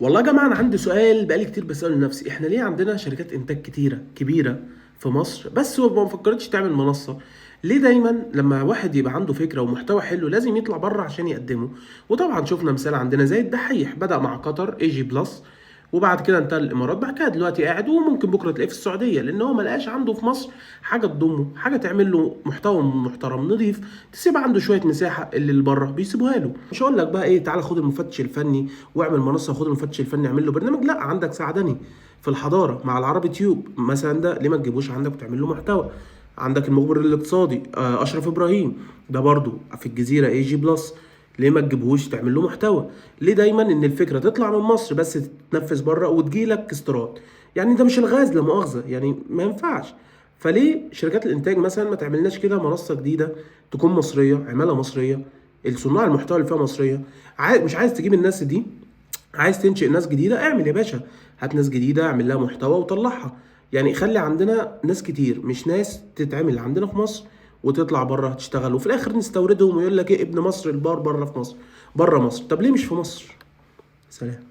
والله يا جماعة، أنا عندي سؤال بقالي كتير بسأله لنفسي. إحنا ليه عندنا شركات إنتاج كتيرة كبيرة في مصر بس ما فكرتش تعمل منصة؟ ليه دايما لما واحد يبقى عنده فكرة ومحتوى حلو لازم يطلع بره عشان يقدمه؟ وطبعا شفنا مثال عندنا زي الدحيح، بدأ مع قطر اي جي بلس، وبعد كده انتقل الامارات، بعد كده دلوقتي قاعد، وممكن بكره تلاقيه في السعوديه، لان هو ما لقاش عنده في مصر حاجة تضمه، حاجة تعمل له محتوى محترم نظيف، تسيب عنده شوية مساحة اللي بره بيسيبوها له. مش هقول لك بقى ايه، تعالى خد المفتش الفني واعمل منصه، خد المفتش الفني اعمل له برنامج. لا، عندك سعدني في الحضارة مع العربي تيوب مثلا، ده ليه ما تجيبوش عندك وتعمل له محتوى؟ عندك المخبر الاقتصادي اشرف ابراهيم، ده برضو في الجزيرة اي جي بلس، ليه ما تجيبهوش تعمل له محتوى؟ ليه دايما ان الفكرة تطلع من مصر بس تتنفذ بره وتجيلك استيراد؟ يعني ده مش الغاز لا مؤاخذة، يعني ما ينفعش. فليه شركات الانتاج مثلا ما تعملناش كده منصة جديدة تكون مصريه، عماله مصريه، الصناع المحتوى اللي فيها مصريه؟ مش عايز تجيب الناس دي، عايز تنشئ ناس جديده، اعمل يا باشا، هات ناس جديدة اعمل لها محتوى وطلعها. يعني خلي عندنا ناس كتير، مش ناس تتعمل عندنا في مصر وتطلع بره تشتغل وفي الاخر نستوردهم، ويقول لك ايه، ابن مصر البار بره في مصر، بره مصر. طب ليه مش في مصر؟ سلام.